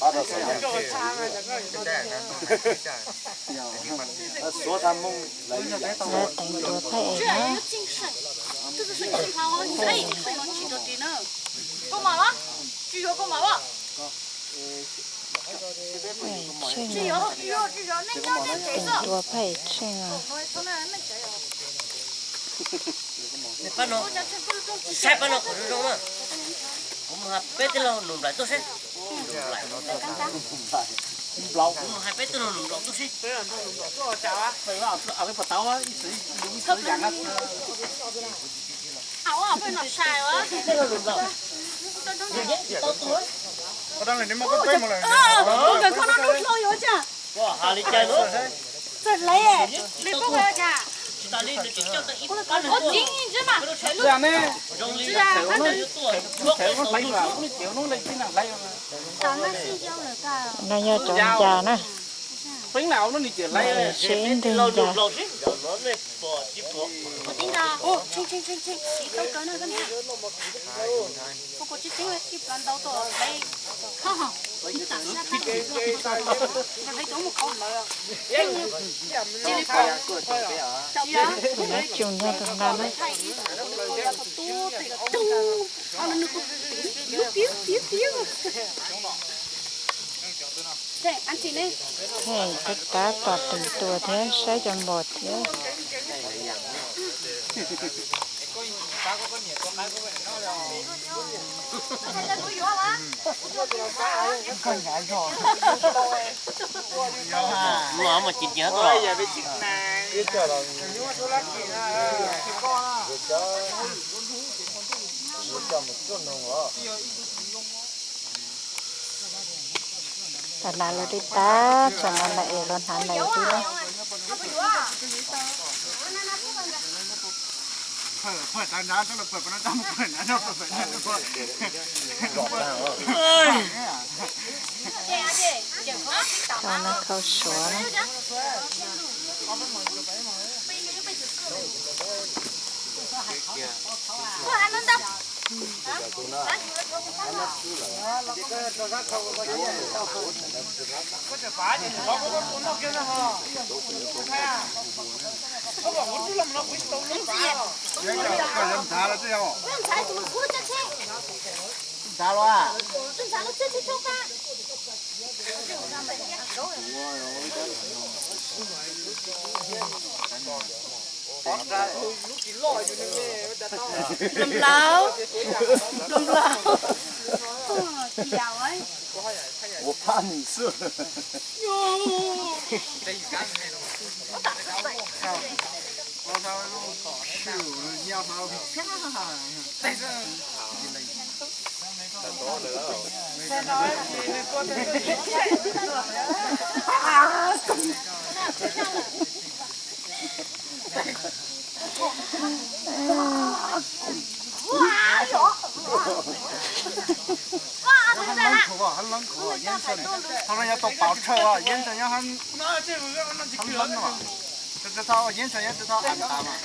Lawv teev dua phaj es na. Teev dua phaj es tsheej os. Saib pab no qhov zoo zoo na. Kuv mus hais peb tij laug nus nplawm tuaj seb. Kuv mus hais peb tij laug nus nplawm tuaj seb. Txawm hlais, hlais pab ua cas? Ua txiv ntsis mas. No yog cov ncas na. Seb ntwg ncas. Nyob tsuas nyob tus no na. Thiab tab tom teev tua thiab saib cov npos thiab. Luag mas ci ntsia tuaj. Tam no lawv twb tab, tsam no lawv es los hnav lawv twb na. Khau no khau suav na. Nplaum nplaum. Thaum no yog tau pauv tshaw, yeeb ntawd nyob hab leeb no. Tsis tau yeeb ntawd nyob tsis tau av tas mas.